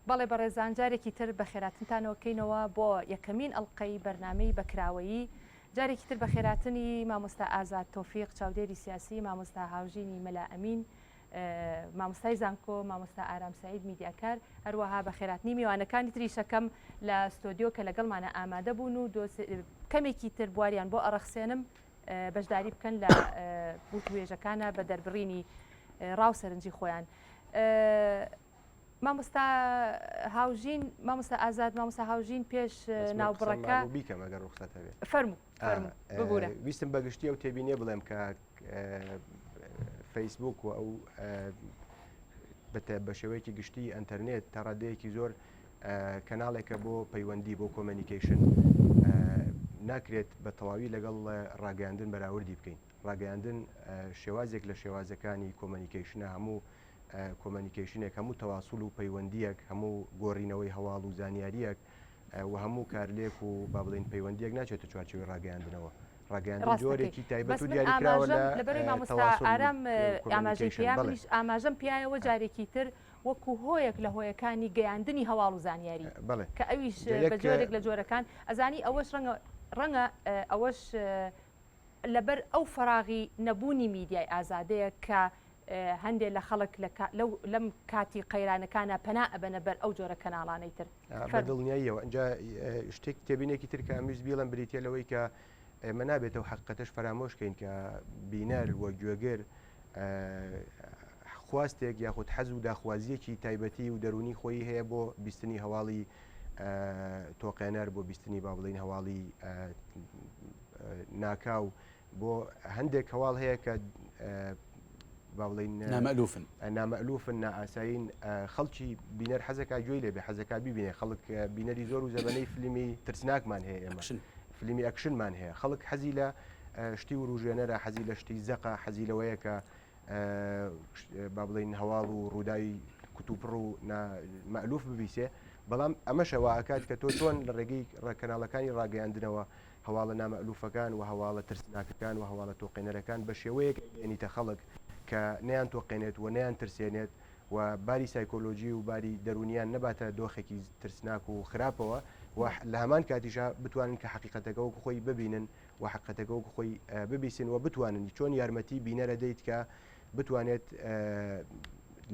بەڵێ بەڕێزان جارێکی تر بەخێراتنتانەوە کەینەوە بۆ یەکەمین ئەڵقەی بەرنامەی بەکراوەیی جارێکی تر بەخێراتنی مامۆستا ئازاد تۆفیق چاودێری سیاسی مامۆستا هاوژینی مەلا ئەمین مامۆستای زانکۆ مامۆستا ئارام سعید میدیاکار هەروەها بەخێراتنی میوانەکانی تریشەکەم لە ستۆدیۆ کە لەگەڵمانە ئامادە بوون و کەمێکی تر بواریان بۆ ئەڕەخسێنم بەشداری بکەن لە وتوێژەکانە بە دەربڕینی ڕاو سەرنجی خۆیان. مامۆستا هاوژین مامۆستا ئازاد مامۆستا هاوژین پێش ناوبڕەکە بیکەم ئەگەر ڕوخسەت هەبێ فەرموو ببورە ویستم بەگشتی ئەو تێبینیە بڵێم کە فەیسبوک و ئەو بە شێوەیەکی گشتی ئەتەرنێت تا ڕادەیەکی زۆر کەناڵێکە بۆ پەیوەندی بۆ communication ناکرێت بە تەواوی لەگەڵ ڕاگەیاندن بەراوردی بکەین ڕاگەیاندن شێوازێک لە شێوازەکانی communication ە هەموو communication ێک، هەموو تەواسوڵ و پەیوەندییەک، هەموو گۆڕینەوەی هەواڵ و زانیارییەک و هەموو کارلێک و با بڵێین پەیوەندییەک ناچێتە چوارچێوەی ڕاگەیاندنەوە. ڕاگەیاندن جۆرێکی تایبەت و دیاریکراوە لە تەواسوڵ و communication. بەڵێ. ئاماژەم پیایەوە جارێکی تر وەکو هۆیەک لە هۆیەکانی گەیاندنی هەواڵ و زانیاری کە ئەویش بە جۆرێک لە جۆرەکان ئەزانی ئەوەش ڕەنگە ڕەنگە ئەوەش لەبەر ئەو فەراغی نەبوونی میدیای ئازادەیە کە هەندێ لە خەڵک لەم کاتی قەیرانەکانە پەنا ئەبەنە بەر ئەو جۆرە کەناڵانەی تر. بە دڵنیاییەوە. ئینجا شتێک تێبینێکی تر کە ئەمویست بیڵێم بریتیە لەوەی کە ئێمە نابێت ئەو حەقیقەتەش فەرامۆش کەین کە بینەر و گوێگر خواستێک یاخود حەز و داخوازیەکی تایبەتی و دەرونی خۆی هەیە بۆ بیستنی هەواڵی تۆقێنەر بۆ بیستنی با بڵین هەواڵی ناکاو بۆ هەندێک هەواڵ هەیە کە با بڵین نامەلوفن نامەلوفن نائاسایین خەڵکی بینەر حەزەکە گوێی لێبێ حەزەکە ببینێ خەڵک بینەری زۆر و زەبەنەی فیلمی ترسناکمان هەیە ئێمە فیلمی ئەکشنمان هەیە خەڵک حەزی لە شتی وروژێنەرە حەزی لە شتی زەقە حەزی لەوەیە کە با بڵین هەواڵ و ڕووداوی کوتوپڕ و مەلوف ببیسێ بەڵام ئەمەشە وا ئەکات کە تۆ چۆن لە ڕێگەی کەناڵەکانی ڕاگەیاندنەوە هەواڵە نامەئلوفەکان و هەواڵە ترسناکەکان و هەواڵە تۆقێنەرەکان بە شێوەیەک ئەگەیەنیتە خەڵک کە نەیان تۆقێنێت و نەیان ترسێنێت و باری سایکۆلۆجی و باری دەروونیان نەباتە دۆخێکی ترسناک و خراپەوە و لە هەمان کاتیشا بتوانن کە حەقیقەتەکە وەکو خۆی ببینن و حەقیقەتەکە وەکو خۆی ببیسن و بتوانن چۆن یارمەتی بینەر ئەدەیت کە بتوانێت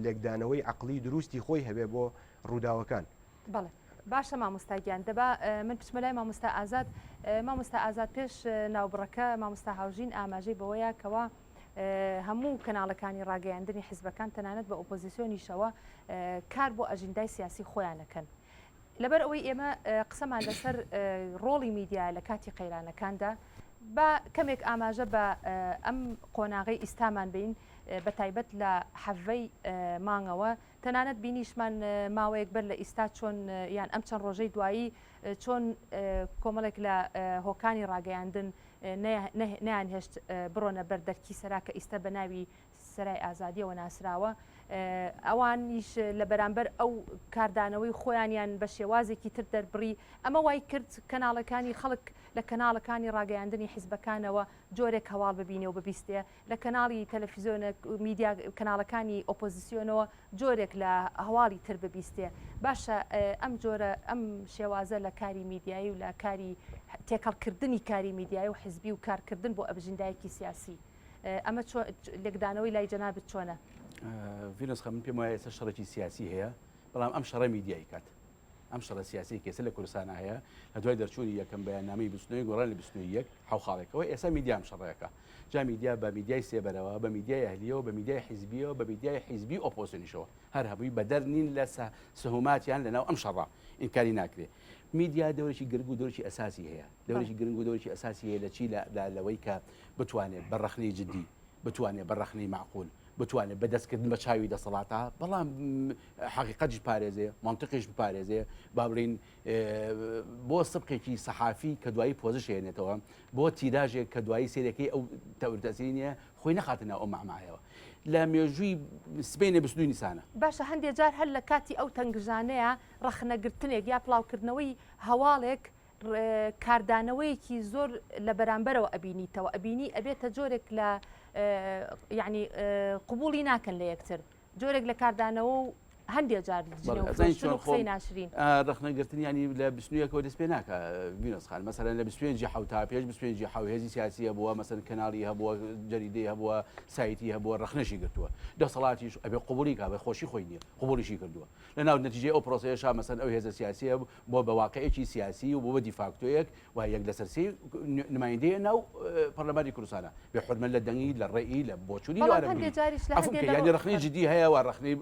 لێکدانەوەی عەقڵی دروستی خۆی هەبێ بۆ ڕووداوەکان. بەڵێ باشە مامۆستا گیان دەبا من بچمە لای مامۆستا ئازاد مامۆستا ئازاد پێش ناوبڕەکە مامۆستا هاوژین ئاماژەی بەوەیە کەوا هەموو کەناڵەکانی ڕاگەیاندنی حزبەکان تەنانەت بە ئۆپۆزیسیۆنیشەوە کار بۆ ئەژیندای سیاسی خۆیانەکەن لەبەر ئەوەی ئێمە قسەمان لەسەر ڕۆڵی میدیا لە کاتی قەیرانەکاندا با کەمێک ئاماژە بە ئەم قۆناغی ئیستامان بین بە تایبەت لە حەڤەی مانگەوە تەنانەت بینیشمان ماوەیەک بەر لە ئیستا چۆن یان ئەم چەند ڕۆژەی دوایی چۆن کۆمەڵێک لە هۆکانی ڕاگەیاندن نەیانهێشت بڕۆنە بەر دەرکی سەرا کە ئیستا بە ناوی سەرای ئازادیەوە ناسراوە ئەوانیش لە بەرامبەر ئەو کاردانەوەی خۆیانیان بە شێوازێکی تر دەربڕی ئەمە وای کرد کەناڵەکانی خەڵک لە کەناڵەکانی ڕاگەیاندنی حیزبەکانەوە جۆرێک هەواڵ ببینێ و ببیستێ لە کەناڵی تەلەفیزیۆنە میدیا کەناڵەکانی ئۆپۆزیسیۆنەوە جۆرێک لە هەواڵی تر ببیستێ باشە ئەم جۆرە ئەم شێوازە لە کاری میدیایی و لە کاری تێکەڵکردنی کاری میدیایی و حزبی و کارکردن بۆ ئەبژیندایەکی سیاسی ئەمە لێکدانەوەی لای جەنابت چۆنە؟ ڤینۆس خان من پێم وایە ئێستا شەڕێکی سیاسی هەیە بەڵام ئەم شەڕە میدیایی کات ئەم شەڕە سیاسیەی کە ئێستا لە کوردستانا هەیە لە دوای دەرچوونی یەکەم بەیاننامەی بزوتنەوەی گۆڕان لە 21 حەو خاڵێکەوە ئێستا میدیا ئەم شەڕەیەکە جا میدیا بە میدیای سێبەرەوە بە میدیای ئەهلیەوە بە میدیای حیزبیەوە بە میدیای حیزبی ئۆپۆزیسیۆنیشەوە هەر هەمووی بەدەر نین لە سهوماتیان لەناو ئەم شەڕە ئینکاری ناکرێ میدیا دەورێکی گرنگ و دەورێکی ئەساسی هەیە دەورێکی گرنگ و دەورێکی ئەساسی هەیە لە چی لە لەوەی کە بتوانێت بە ڕەخنەی جدی بتوانێت بە ڕەخنەی مەعقول بتوانێت بە دەستکردن بە چاوی دەسەڵاتە بەڵام حەقیقەتیش پارێزێ مەنتقیش بپارێزێ با بڵین بۆ سبقێکی سەحافی کە دوایی پۆزش هێنێتەوە بۆ تیراژێک کە دوایی سێرەکەی ئەو تەورتەسیری نییە خۆی نەخاتە ناو ئەو مەعمایەوە لە مێژووی سبەینێ 22 نیسانە. باشە هەندێ جار هەر لە کاتی ئەو تەنگژانەیە ڕەخنەگرتنێک یا پڵاوکردنەوەی هەواڵێک کاردانەوەیەکی زۆر لە بەرامبەرەوە ئەبینیتەوە ئەبینی ئەبێتە جۆرێک لە یعنی قوبوڵی ناکەن لە یەکتر جۆرێک لە کاردانەوە و. هەندێ جار جنێو فرۆشتن و قسەی ناشرین. ڕەخنە گرتن یانی لە بیست و یەکەوە دەست پێ ناکا ڤینۆس خان مەسەلەن لە 25 ی حەوتا پێش 25 ی حەو هێزی سیاسی هەبووە مەسەلەن کەناڵی هەبووە جەریدەی هەبووە سایتی هەبووە ڕەخنەشی گرتووە دەسەڵاتیش ئەبێ قبوڵی کا بە خۆشی خۆی نییە قبوڵیشی کردووە لە ناو نەتیجەی ئەو پرۆسەیەشا مەسەلەن ئەو هێزە سیاسیە بۆ بە واقعێکی سیاسی و بۆ بە دیفاکتۆیەک و یەک لەسەر سێی نمایندەیە ناو پەرلەمانی کوردستانە بێ حورمەت لە دەنگی لە ڕێی لە بۆچوونی بەڵام لەوانە هەندێ بگری جاریش لە عەفوم هەندێ کە لە یانی ڕۆ ڕەخنەی جدی هەیە و ڕەخنەی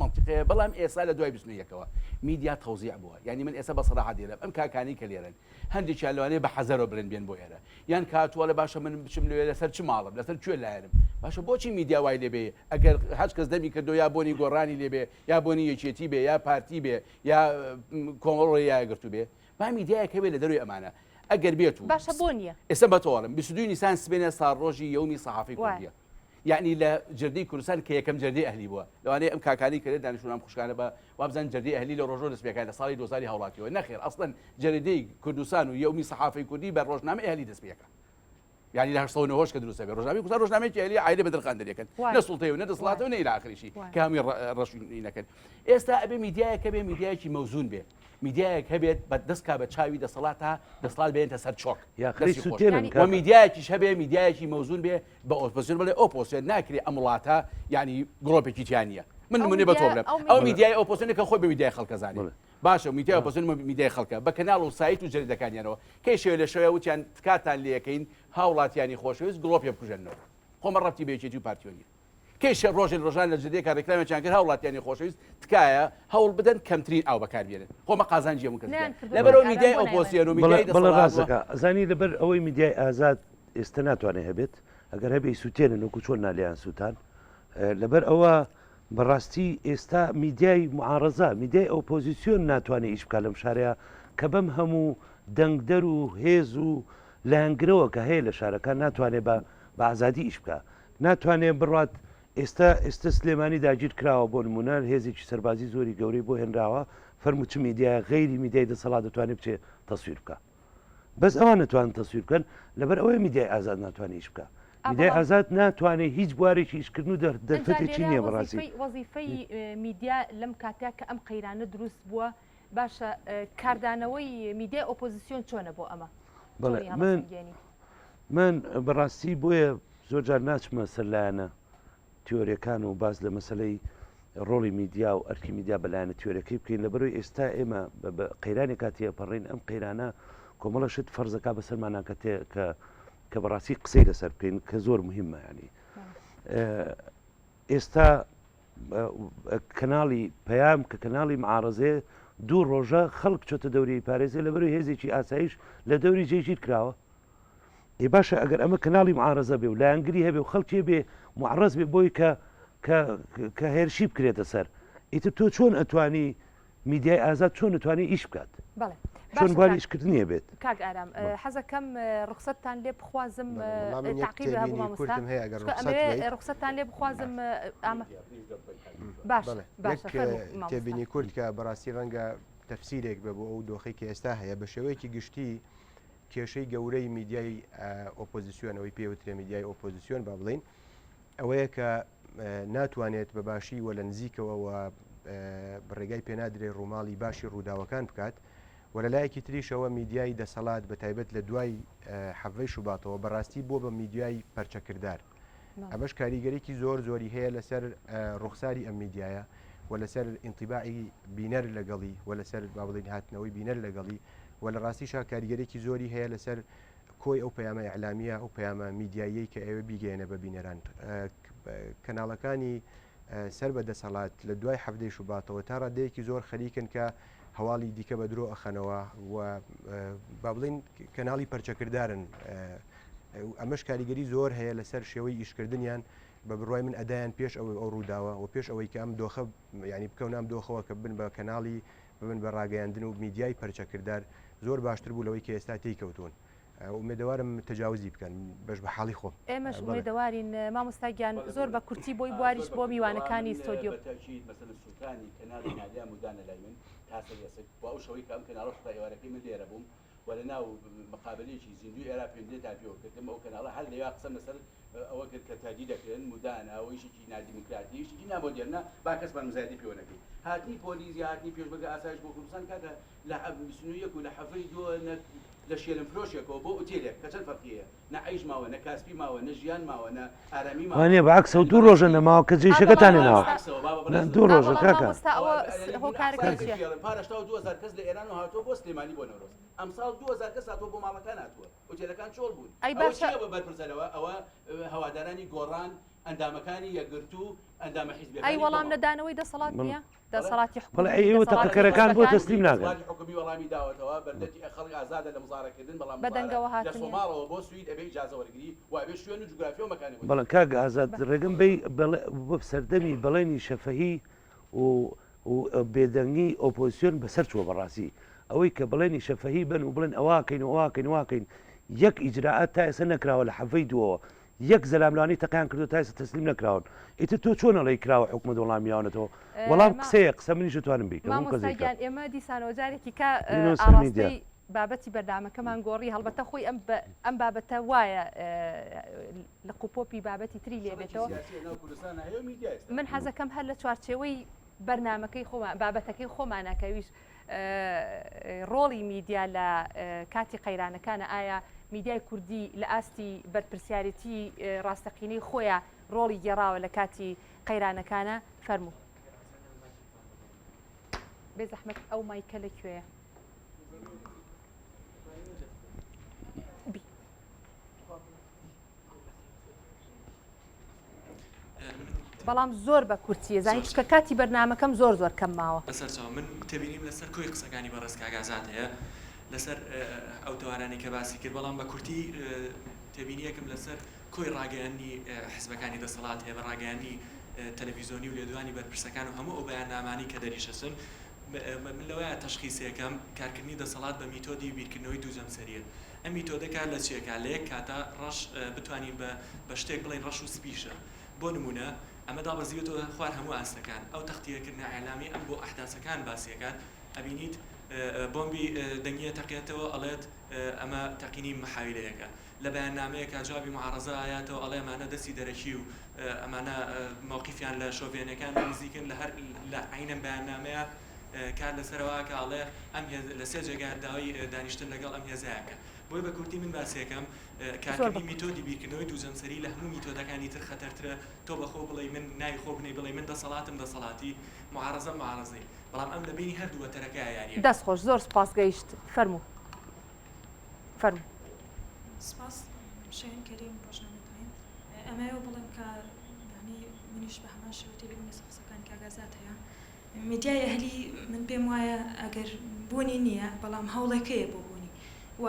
مەنتیقی هەیە بەڵام ئێستا لە دوای 21ەوە میدیا تەوزیع بووە یانی من ئێستا بە سەراحەت دێرم ئەم کاکانەی کە لێرەن هەندێکیان لەوانەیە بە حەزەرەوە بڵێن بێن بۆ ئێرە یان کاتووە لە باشە من بچم لەوێ لەسەر چ ماڵم لەسەر کوێ لایەنم باشە بۆچی میدیا وای لێ بێ ئەگەر هەچ کەس دەمی کردو یا بۆنی گۆڕانی لێ بێ یا بۆنی یەکێتی بێ یا پارتی بێ یا کۆمەڵ یا یەکگرتوو بێ با میدیایەک هەبێ لە دەروی ئەمانە ئەگەر بێت و باشە بۆ نییە؟ ئێستا بە تۆ ئەڵێم 22 نیسان سبەینێ ساڵڕۆژی یەومی سەحافەی وایە. کوردیە یعنی لە جەردەی کوردستان کە یەکەم جەردەی ئەهلی بووە لەوانەیە ئەم کاکانی کە لێ دانیشتوون ئەم خوشکانە بە وابزانن جەردەی ئەهلی لە ڕۆژۆ دەست پێکا لە ساڵی 2000 هاوڵاتیەوە نەخێر ئەسڵەن جەریدەی کوردستان و یەومی سەحافەی کوردی بە ڕۆژنامەی ئەهلی دەست پێکا یانی لە 809 کە دروستە بێ ڕۆژنامەی کوردستان ڕۆژنامەیەکی ئەهلی عایلە بەدرخان دەرێکن نە سوڵتەی و نە دەسەڵاتە و نە ئیلا ئاخریشی کە هەمووی ڕەشی نەکەن ئێستا ئەبێ میدیایەک هەبێ میدیایەکی مەوزون بێ میدیایەک هەبێت بە دەست کا بە چاوی دەسەڵاتە دەسەڵات بێنتە سەر چۆک یاخری سوتێنن و میدیایەکیش هەبێ میدیایەکی مەوزون بێ بە ئۆپۆزیسیۆن بڵێ ئۆپۆزیسیۆن ناکرێ ئەم وڵاتە یعنی گڵۆپێکی تیا نییە من نمونێ بە تۆ بڵێم ئەو میدیای ئۆپۆزیسیۆنە کە خۆی بە میدیای خەڵکەزانێ باشە میدیای ئۆپۆزیسیۆن میدیای خەڵکە بە کەناڵ و سایت و جەریدەکانیانەوە کەی شەوێ لە شەوێ وتیان تکاتان لێکەین هاوڵاتیانی خۆشەویست گڵۆپێ بکوژێننەوە خۆ مە ڕەبتی بە یەکێتی و پارتیەوە نیە کەی شە ڕۆژێ لە ڕۆژان لە جدێکا ڕێکلامێکیان کرد هاوڵاتیانی خۆشەویست تکایە هەوڵ بدەن کەمترین ئاو بەکاربێنن خۆ مە قازانجی هەموو کەس نەیان نیە کردووە لەبەرەوە ئارام میدیای بۆ نایڵێن. ئۆپۆزسیۆن و بەڵێ میدیای بەڵێ دەسەڵات ڕاست و دەکا ئەزانی لەبەر ئەوەی میدیای ئازاد ئێستە ناتوانێ هەبێت ئەگەر هەبێ ئیسوتێنن وەکو چۆن نالیان سووتان لەبەر ئەوە بەڕاستی ئێستا میدیای معارەزە، میدیای ئۆپۆزیسیۆن ناتوانێت ئیش بکات لەم شارەیا کە بەم هەموو دەنگدەر و هێز و لایەنگرەوە کە هەیە لە شارەکە ناتوانێت بە بە ئازادی ئیش بکات ناتوانێت بڕات ئێستا ئێستا سلێمانی داگیر کراوە بۆ نمونە هێزێکی سەربازی زۆری گەورەی بۆ هێنراوە فەرموو چ میدیایە غەیری میدیای دەسەڵات دەتوانێت بچێ تەسویر بکات بەس ئەوان نەتوانن تەسویر بکەن لەبەر ئەوەیە میدیای ئازاد ناتوانێت ئیش بکە میدیای ئازاد ناتوانێت هیچ بوارێکی ئیشکردن و دەرفەتێکی نییە بەڕاستی وەزیفەی میدیا لەم کاتە کە ئەم قەیرانە دروست بووە باشە کاردانەوەی میدیای ئۆپۆزیسیۆن چۆنە بۆ ئەمە بەڵێ من من بەڕاستی بۆیە زۆر جار ناچمە سەر لایەنە تیۆریەکان و باس لە مەسەلەی ڕۆڵی میدیا و ئەرکی میدیا بە لایەنە تیۆریەکەی بکەین لەبەرەوەی ئێستا ئێمە بە قەیرانێکا تێپەڕین ئەم قەیرانە کۆمەڵە شت فەرزەکا بەسەرمانان کە تێ کە کە بەڕاستی قسەی لەسەر بکەین کە زۆر مهمە ینی ئێستا کەناڵی پەیام کە کەناڵی معارەزێ دوو ڕۆژە خەڵک چۆتە دەوری پارێزێ لەبەرەوەی هێزێکی ئاسایش لە دەوری جێگیر کراوە ئێ باشە ئەگەر ئەمە کەناڵی معارەزە بێ و لایەنگری هەبێ و خەڵکێ بێ معڕەز بێ بۆی کە کە کە هێرشی بکرێتە سەر ئیتر تۆ چۆن ئەتوانی میدیای ئازاد چۆن ئەتوانی ئیش بکات بەڵێ چۆن باشە بواری کاک ئیشکردنی هەبێت کاک ئارام حەزەکەم ڕوخسەتتان لێ بخوازم بەڵێ وەڵا من یەک تاقیب هەبوو تێبینی مامۆستا کورتم هەیە ئەگەر چونکە ڕوخسەت ئەمەوێ بەیت ڕوخسەتتان لێ بخوازم ئامە باشە بەڵێ باشە یەک فەرموو مامۆستا تێبینی کورت کە بەڕاستی ڕەنگە تەفسیرێک بێ بۆ ئەو دۆخەی کە ئێستا هەیە بە شێوەیەکی گشتی کێشەی گەورەی میدیای ئۆپۆزیسیۆن ئەوەی پێوترێ میدیای ئۆپۆزیسیۆن با بڵین ئەوەیە کە ناتوانێت بە باشی و لە نزیکەوە و بڕێگای پێنادرێ ڕووماڵی باشی ڕووداوەکان بکات و لە لایەکی تریشەوە میدیای دەسەڵات بە تایبەت لە دوای حەڤەی شوباتەوە بەڕاستی بووە بە میدیای پەرچەکردار ئەمەش کاریگەریی زۆر زۆری هەیە لەسەر ڕوخساری ئەم میدیایە و لەسەر ئینتیباعی بینەر لەگەڵی و لەسەر با بڵێین هاتنەوەی بینەر لەگەڵی و لە ڕاستیشا کاریگەرێکی زۆری هەیە لەسەر کۆی ئەو پەیامە ئیعلامیە ئەو پەیامە میدیاییەی کە ئەوێ بیگەیەنە بە بینەران کەناڵەکانی سەر بە دەسەڵات لە دوای حەفتەی شوباتەوە تا ڕادەیەکی زۆر خەریکن کە هەواڵی دیکە بە درۆ ئەخەنەوە و با بڵین کەناڵی پەرچەکردارن ئەمەش کاریگەری زۆر هەیە لەسەر شێوەی ئیشکردنیان بە بڕوای من ئەدایان پێش ئەوەی ئەو ڕووداوە و پێش ئەوەی کە ئەم دۆخە ینی بکەونە ئەم دۆخەوە کە بن بە کەناڵی ببن بە ڕاگەیاندن و میدیای پەرچەکردار زۆر باشتر بوو لەوەی کە ئێستا تێی کەوتوون. ئومێدەوارم تەجاوزی بکەن بەش بە حاڵی خۆم. ئێمەش ئومێدەوارین مامۆستا گیان زۆر بە کورتی بۆی بواریش بۆ میوانەکانی ستۆدیۆ. بە تەئکید مەسەلەن سووتانی کەناڵی نالیا مودانە لای من تا سەر ئێسک و ئەو شەوەی کە ئەم کەناڵە سوتا ئێوارەکەی من لێرە بووم و لە ناو مقابەلەیەکی زیندووی ئێرا پەیوەندیتان پێوە کردم ئەو کەناڵە هەر لەویا قسەم لەسەر. ئەوە کرد کە تەهدید دەکرێن، مودانە و ئیشێکی نادیموکراتی، ئیشێکی نامۆدێرنە، با کەسمان مزایدەی پێوە نەکەین. هاتنی پۆلیس یا هاتنی پێشمەرگە ئاسایش بۆ کوردستان کاکە لە 21 و لە حەڤەی دووە نە لە شێلم فرۆشێکەوە بۆ ئوتێلێک کە چەند فەرقی هەیە؟ نە عەیش ماوە، نە کاسپی ماوە، نە ژیان ماوە، نە ئارامی ماوە. وانیە بە عەکسەوە دوو ڕۆژە نەماوە کە جەیشەکەتان هێناوە نا دوو ڕۆژە کاکە. مامۆستا ئەوە هۆکارەکەی چیە؟ پار 82 هەزار کەس لە ئێرانەوە هاتووە بۆ سلێمانی بۆ نەورۆز، ئەمساڵ 2000 کەس هاتووە بۆ ماڵەکان هاتووە. ئوتێلەکان چۆڵ بوون. ئەی ئەوە باشە. چییە بەرپرسە لەوە؟ ئەوە هەوادارانی گۆڕان، ئەندامەکانی یەکگرتوو، ئەندامە ئەی حیزبیەکانی وەڵام کۆمەڵ. نەدانەوەی دەسەڵات بەڵێ. نییە؟ دەسەڵاتی بەڵێ حکوومی، ئەی ئێوە دەسەڵاتی تەقەکەرەکان بۆ حیزبەکان؟ تەسلیم ناکەن؟ دەسەڵاتی حکومی وەڵامی داوەتەوە، بەردەتی خەڵک ئازادە لە مزاهەرەکردن، بەڵام بە مزاهەرە دەنگەوە لە هاتنیان. سۆماڵەوە بۆ سوید ئەبێ ئیجازە وەرگری و ئەبێ شوێن و جوگرافیا و مەکانی بۆ بەڵێ دیاری کاک ئازاد بە. ڕێگەم بەی بەڵێ بۆ سەردەمی بەڵێنی شەفەهی و و بێدەنگی ئۆپۆزسیۆن بەسەر چووە بەڕاستی ئەوەی کە بەڵێنی شەفەهی بەن و بڵێن ئەوە کەین و ئەوە کەین وا کەین یەک ئیجرائات تا ئێستا نەکراوە لە حەڤەی دووەوە یەک زەلام لەوانەی تەقەیان کردووە تا ئێستا تەسلیم نەکراون ئیتر تۆ چۆن ئەڵێی کراوە حکومەت وەڵامی یاونەتەوە وەڵام قسەیە قسە منیش ئەتوانم بیکەم هەموو کەس مامۆستا ئەیکات. گیان ئێمە دیسانەوە جارێکی کە بینەوە سەر میدیا. ئاڕاستەی بابەتی بەرنامەکەمان گۆڕی هەڵبەتە خۆی ئەم ئەم بابەتە وایە لق و پۆپی بابەتی تری لێ بێتەوە من حەزەکەم هەر لە چوارچێوەی بەرنامەکەی خۆمان بابەتەکەی خۆمانە کە ئەویش ڕۆڵی میدیا لە کاتی قەیرانەکانە ئایا میدیای کوردی لە ئاستی بەرپرسیارێتی ڕاستەقینەی خۆیان ڕۆڵی گێڕاوە لە کاتی قەیرانەکانە فەرموو بێزەحمەت ئەو مایکە لە کوێیە؟ بەڵام زۆر بە کورتیە زانی چکە کاتی بەرنمەکەم زۆر زۆر کەم ماوە. بەسەرچاو من تێبینیم لەسەر کۆی قسەکانی بەڕێز کاک ئازاد هەیە لەسەر ئەو تەوارانەی کە باسی کرد بەڵام بە کورتی تێبینیەکم لەسەر کۆی ڕاگەیاندنی حزبەکانی دەسەڵات هەیە بە ڕاگەیاندنی تەلەفیزۆنی و لێدوانی بەرپرسەکان و هەموو ئەو بەیاننامانەی کە دەریشەچن من لەوەیا تەشخیسێکەم کارکردنی دەسەڵات بە میتۆدی بیرکردنەوەی دوو جەمسەریە ئەم میتۆدە کار لە چیەکا لە یەک کاتا ڕەش بتوانین بە بە شتێک بڵێین ڕەش و سپیشە بۆ نمونە ئەمە دابەزیوەتەوە خوار هەموو ئاستەکان ئەو تەختیەکردنە ئیعلامی ئەم بۆ ئەحداسەکان باسیەکات ئەبینیت بۆمبی دەنگیە تەقێتەوە ئەڵێت ئەمە تەقینی محاویلەیەکە لە بەیاننامەیەکا جوابی معارەزە ئایاتەوە ئەڵێ ئەمانە دەستی دەرەکی و ئەمانە مەوقیفیان لە شۆڤێنەکان نزیکن لە هەر لە عەینەن بەیاننامەیە کار لەسەرەوە ئەکا ئەڵێ ئەم هێز لە سێ جێگا داوای دانیشتن لەگەڵ ئەم هێزەیا کە بۆیە بە کورتی من باسیەکەم زۆر بە کارکردنی کورتی. میتۆدی بیرکردنەوەی دوو جەمسەری لە هەموو میتۆدەکانی تر خەتەرترە تۆ بە خۆ بڵێی من ناوی خۆ بنێی بڵێی من دەسەڵاتم دەسەڵاتی معارەزەم معارەزەی بەڵام ئەم لە بەینی هەردوو وەتەرەکەیا یاریەکا. دەست خۆش زۆر سوپاس گەیشت فەرموو فەرموو. سپاس شاهین کەریم ڕۆژنامەی تایم ئەمەوێ بڵێم کە یانی منیش بە هەمان شێوە تێبینیم لەسەر قسەکانی کاک ئازاد هەیە میدیای ئەهلی من پێم وایە ئەگەر بوونی نییە بەڵام هەوڵێک هەیە بۆ بوونی و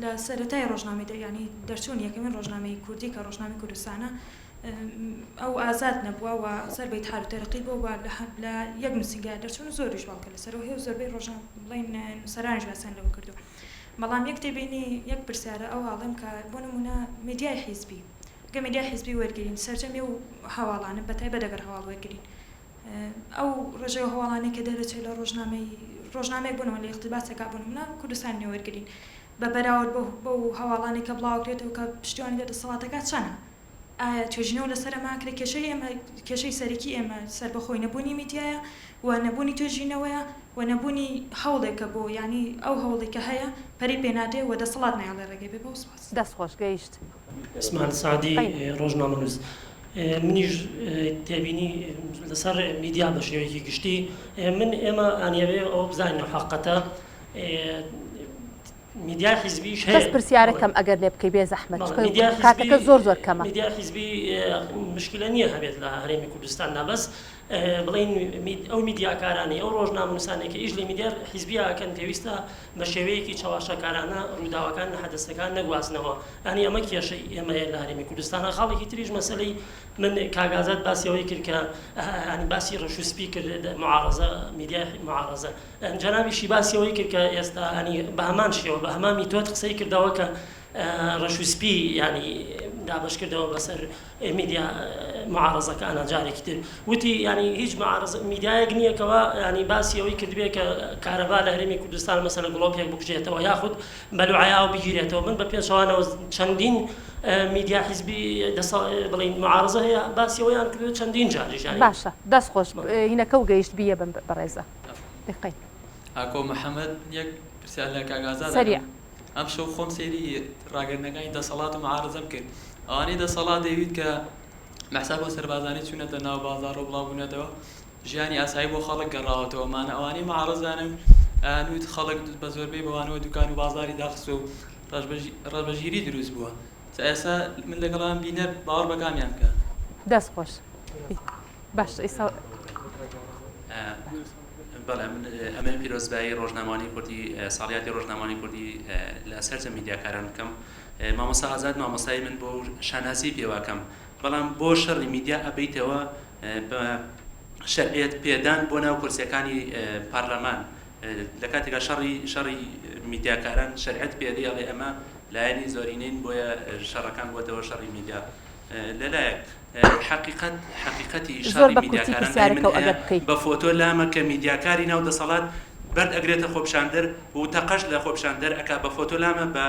لە سەرەتای ڕۆژنامەی یانی دەرچوونی یەکەمین ڕۆژنامەی کوردی کە ڕۆژنامەی کوردستانە ئەو ئازاد نەبووە و سەر بە ئیتحاد و تەرەقی بووە و لە یەک نووسینگە دەرچوون و زۆریش بەڵگە لەسەرەوە هەیە و زۆربەی ڕۆژنامە بڵێین نووسەرانیش باسیان لەوە کردووە بەڵام یەک تێبینی یەک پرسیارە ئەو ئاڵێم کە بۆ نموونە میدیای حیزبی گەر میدیای حیزبی وەرگرین سەرجەمی ئەو هەواڵانە بەتایبەت ئەگەر هەواڵ وەرگرین ئەو ڕێژەی هەواڵانەی کە دەرەچێت لە ڕۆژنامەی ڕۆژنامەیەک بۆ نموونە لە ئیقتیباسێکا بۆ نموونە کوردستان نوێ وەرگرین بە بەراورد بەو بەو هەواڵانەی کە بڵاوەکرێتەوە کە پشتیوانی لە دەسەڵاتەکە چەنە؟ ئایا توێژینەوە لەسەر ئەمە ئەکرێت؟ کێشەی ئێمە کێشەی سەرەکی ئێمە سەربەخۆی نەبوونی میدیایە و نەبوونی توێژینەوەیە و نەبوونی هەوڵێکە بۆ یانی ئەو هەوڵی کە هەیە پەرەی پێ نادرێ و دەسەڵات نایەڵێ ڕێگەی بێ بەو سپاس. دەست خۆش گەیشت. عوسمان سەعدی قەینا. ڕۆژنامەنووس منیش تێبینی لەسەر میدیا بە شێوەیەکی گشتی من ئێمە ئەنیەوێ ئەوە بزانین ئەو حەقیقەتە میدیای حیزبیش بەس هەیە پرسیارەکەم ئەگەر لێ بکەی بێ زەحمەت بەڵێ چونکە میدیای حیزبی کاتەکە زۆر زۆر کەمە. میدیای حیزبی مشکلە نییە هەبێت لە هەرێمی کوردستاندا بەس بڵێین ئەو میدیاکارانەی ئەو ڕۆژنامەنووسانەی کە ئیش لە میدیا حیزبییا ئەکەن پێویستە بە شێوەیەکی چەواشەکارانە ڕووداوەکان لە حەدەسەکان نەگوازنەوە یانی ئەمە کێشەی ئێمەیە لە هەرێمی کوردستانە خاڵێکی تریش مەسەلەی من کاک ئازاد باسی ئەوەی کرد کە ینی باسی ڕەش و سپی کرد معارەزە میدیای معارەزە جەنابیشی باسی ئەوەی کرد کە ئێستا ینی بە هەمان شێوە بە هەمان میتۆد قسەی کردەوە کە ڕەش و سپی ینی دابەش کردەوە بەسەر میدیا معارەزەکانە جارێکی تر وتی ینی هیچ معارەزە میدیایەک نییە کەوا ینی باسی ئەوەی کردبێ کە کارەبا لە هەرێمی کوردستان مەسەلە گڵۆپێک بکوژێتەوە یاخود بەلوعەیاو بگیرێتەوە من بە پێچەوانەوە چەندین. میدیا حیزبی دەسە بڵێین معارەزە هەیە باسی ئەوەیان کردووە چەندین جاریش یانی. باشە دەست خۆش هینەکە و گەیشت بیە بەم بەڕێزە دقەی. ئاکۆ محەمەد یەک پرسیار لە کاک ئازاد سەریع. ئەکەم ئەمشەو خۆم سەیری ڕاگەیاندنەکانی دەسەڵات و معارەزەم کرد ئەوانەی دەسەڵات دەیویت کە بە حساب ئەو سەربازانەی چوونەتە ناو بازاڕ و بڵاو بوونەتەوە ژیانی ئاسایی بۆ خەڵک گەڕاوەتەوە مانە ئەوانەی معارەزانن ئەیانوت خەڵک بە زۆربەی بەوانەوە دوکان و بازاری داخستوە و ڕەشبەژیری دروست بووە جا ئێستا من لەگەڵیان بینەر باوەڕ بە کامیان بکا. دەست خۆش باش ئیسا. بەڵێ من ئەمەوێ پیرۆزبایی ڕۆژنامەوانی کوردی ساڵیادی ڕۆژنامەوانی کوردی لە سەرجەم میدیاکاران بکەم مامۆستا ئازاد مامۆستای من بۆ شانازی پێواکەم بەڵام بۆ شەڕی میدیا ئەبیتەوە بە شەرعیەت پێدان بۆ ناو کورسیەکانی پارلەمان لە کاتێکا شەڕی شەڕی میدیاکاران شەرعیەت پێدەی ئەڵێ ئەمە لایەنی زۆرینەین بۆیە شەڕەکان بووەتەوە شەڕی میدیا لەلایەک حەقیقەت حەقیقەتی زۆر شەڕی بە کورتی میدیاکاران لای من پرسیارەکەو هەیە ئەگەر بکەی. بە فۆتۆ لامە کە میدیاکاری ناو دەسەڵات بەرد ئەگرێتە خۆپیشاندەر و تەقەش لە خۆپیشاندەر ئەکا بە فۆتۆ لامە بە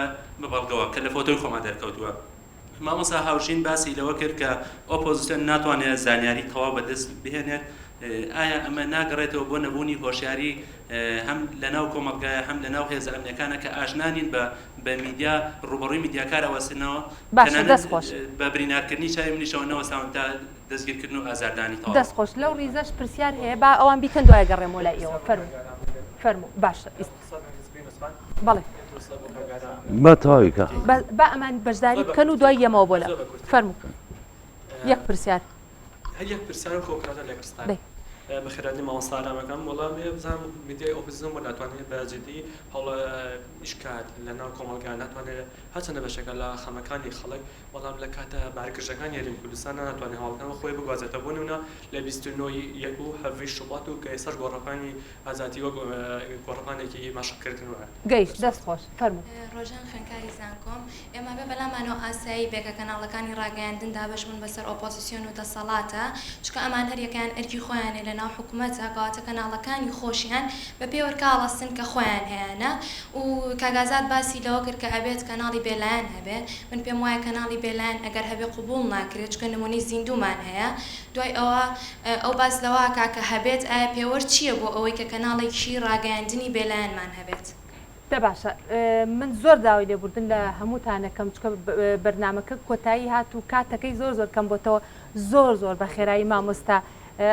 بەڵگەوە کە لە فۆتۆی خۆما دەرکەوتووە. مامۆستا هاوژین باسی لەوە کرد کە ئۆپۆزسیۆن ناتوانێت زانیاری تەواو بەدەست بهێنێت، ئایا ئەمە ناگەڕێتەوە بۆ نەبوونی هۆشیاری هەم لەناو کۆمەڵگایە هەم لەناو هێزە ئەمنیەکانە کە ئاشنا نین بە بە میدیا ڕووبەڕووی میدیاکار ئەوەستنەوە باشە تەنانەت دەست خۆش. بە برینارکردنی چاوی منیشەوە نەوەستاون تا دەستگیرکردن و ئازاردانی تەواو. دەست خۆش لەو ڕیزەش پرسیار هەیە با ئەوان بیکەن دوای گەڕێمەوە لای ئێوە فەرموو فەرموو باشە ئیست. بەڵێ. با تەواوی کە. با ئەمان بەشداری بکەن و دوای یەمەوە بۆ لە فەرموو یەک پرسیار. هەر یەک پرسیار و کۆکراوە لە پرسیار. بەخێرهاتنی مامۆستا ئارامەکەم وەڵام ئێ بزانم میدیای ئۆپۆزیسیۆن بۆ ناتوانێت بە جدی هەوڵە ئیش کات لە ناو کۆمەڵگا ناتوانێت هەرچەندە بەشێکە لە خەمەکانی خەڵک بەڵام لە کاتە بارگرژەکانی هەرێمی کوردستان ناتوانێت هەواڵەکان خۆی بگوازێتەوە بۆ نمونە لە 29 یەک و 17 شوبات و کە ئێستاش گۆڕەپانی ئازادی وەک گۆڕەپانێکی مەشقکردن وایە. گەیشت دەست خۆش فەرموو. ڕۆژان خوێندکاری زانکۆم، ئێمە بێ بەلامانەوە ئاسایی بێ کە کەناڵەکانی ڕاگەیاندن دابەش بوون بەسەر ئۆپۆزیسیۆن و دەسەڵاتا، چونکە ئەمان هەریەکەیان ئەرکی خۆیانە لەناو حکومەتا، کەواتە کەناڵەکانی خۆشیان بە پێی وەرکاڵەستن کە خۆیان هەیانە و کاک ئازاد باسی لەوە کرد کە ئەبێت کەناڵی بێلایەن هەبێ، من پێم وایە کەناڵی بێلایەن ئەگەر هەبێ قبوڵ ناکرێ چونکە نمونەی زیندوومان هەیە، دوای ئەوە ئەو باس لەوە ئەکا کە هەبێت ئایا پێوەر چییە بۆ ئەوەی کە کەناڵێکی ڕاگەیاندنی بێلایەنمان هەبێت؟ دە باشە من زۆر داوای لێبوردن لە هەمووتان ئەکەم چونکە بەرنامەکە کۆتایی هات و کاتەکەی زۆر زۆر کەم بۆتەوە زۆر زۆر بە خێرایی مامۆستا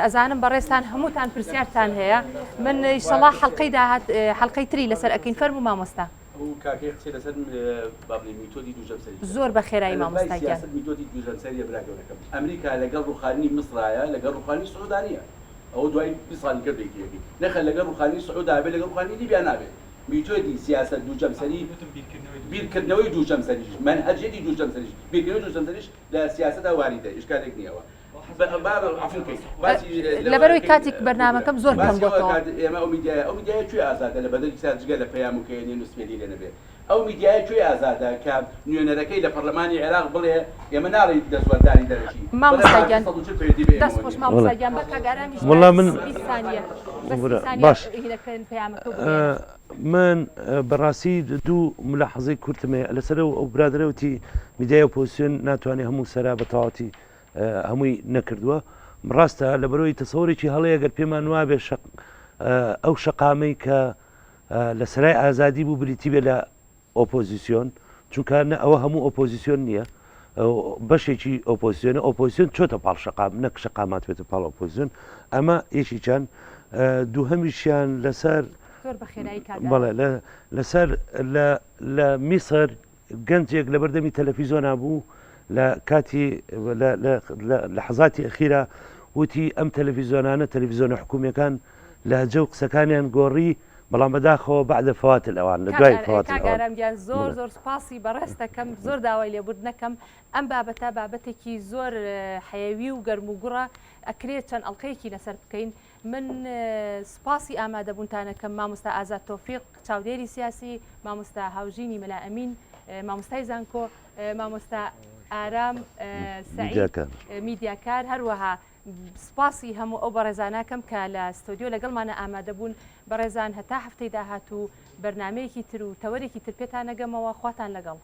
ئەزانم بەڕێزتان هەمووتان پرسیارتان هەیە من ئیشەڵا حەڵقەی داهات حەڵقەی تری لەسەر ئەکەین فەرموو مامۆستا. ئەو کاکەی قسەی لەسەر با بڵێین میتۆدی دوو جەمسەری کرد. زۆر بە خێرایی ئەلفبای مامۆستا گیان. سیاسەت میتۆدی دوو جەمسەریە برا گەورەکەم. ئەمریکا لەگەڵ ڕوخانی میسرایە لەگەڵ ڕوخانی سعودا نیە. ئەوە دوای 20 ساڵی کرد یەکێتی. نەخێر لەگەڵ ڕوخانی سعودا ئەبێ لەگەڵ ڕوخانی لیبیا نابێ. میتۆدی سیاسەت دوو جەمسەری بیرکردنەوەی دوو جەمسەریش مەنهەجیەتی دوو جەمسەریش بیرکردنەوەی دوو جەمسەریش لە سیاسەتا واریدە ئیشکالێک نیە ئەوە. لەبەرئەوەی کاتی بەرنامەکەم زۆر کەم بۆتەوە. ئێمە ئەو میدیایە ئەو میدیایە کوێ ئازادە لە بەدەری سات جگە لە پەیام و کەیەنێن و سپێدی لێ نەبێ ئەو میدیایە کوێ ئازادە کە نوێنەرەکەی لە پەرلەمانی عێراق بڵێ ئێمە ناڵێین دەستوەردانی دەرەکی بڵێ مامۆستا پارتی گیان 140 پەیوەندی بە دەست ئێمەوە خۆش نییە. مامۆستا گیان با کاک ئارامیش وەڵا من 20 سانیە بەس سی سانیە باش هینەکەن پەیامەکە بگەیەنە. من بەڕاستی دوو ملاحەزەی کورتم هەیە لەسەر ئەو برادەرە وتی میدیای ئۆپۆزیسیۆن ناتوانێت هەموو سەرا بە تەواوەتی هەمووی نەکردووە ڕاستە لە بەرەوەی تەسەوەرێکی هەڵەیە گەر پێمان وابێ شەق ئەو شەقامەی کە لە سەرای ئازادی بوو بریتی بێ لە ئۆپۆزیسیۆن چونکە نە ئەوە هەموو ئۆپۆزیسیۆن نییە بەشێکی ئۆپۆزیسیۆنە ئۆپۆزیسیۆن چۆتە پاڵ شەقام نەک شەقامات بێتە پاڵ ئۆپۆزیسیۆن ئەمە یەکێکیان دووهەمیشیان لەسەر زۆر بە خێرایی کاک بەڵێ لەسەر لە لە میسر گەنجێک لە بەردەمی تەلەفیزۆنا بوو لە کاتی لە حەزاتی ئەخیرا وتی ئەم تەلەفیزۆنانە تەلەفیزۆنە حکومیەکان لەهجە و قسەکانیان گۆڕی بەڵام بەداخەوە بعد فوات الاوان لە دوای فوات کاک الاوان ئارام گیان زۆر زۆر سوپاسی بەڕێزتەکەم زۆر داوای لێبوردن ئەکەم ئەم بابەتە بابەتێکی زۆر حەیەوی و گەرم و گوڕە ئەکرێ چەند ئەڵقەیەکی لەسەر بکەین من سوپاسی ئامادەبوونتانەکەم مامۆستا ئازاد تۆفیق چاودێری سیاسی مامۆستا هاوژینی مەلا ئەمین مامۆستای زانکۆ مامۆستا ئارام سەعید میدیاکار هەروەها سوپاسی هەموو ئەو بەڕێزانەکەم کە لە ستۆدیۆ لەگەڵمانە ئامادەبوون بەڕێزان هەتا هەفتەی داهاتوو بەرنامەیەکی تر و تەوەرێکی تر پێتانەگەمەوە خواتان لەگەڵ.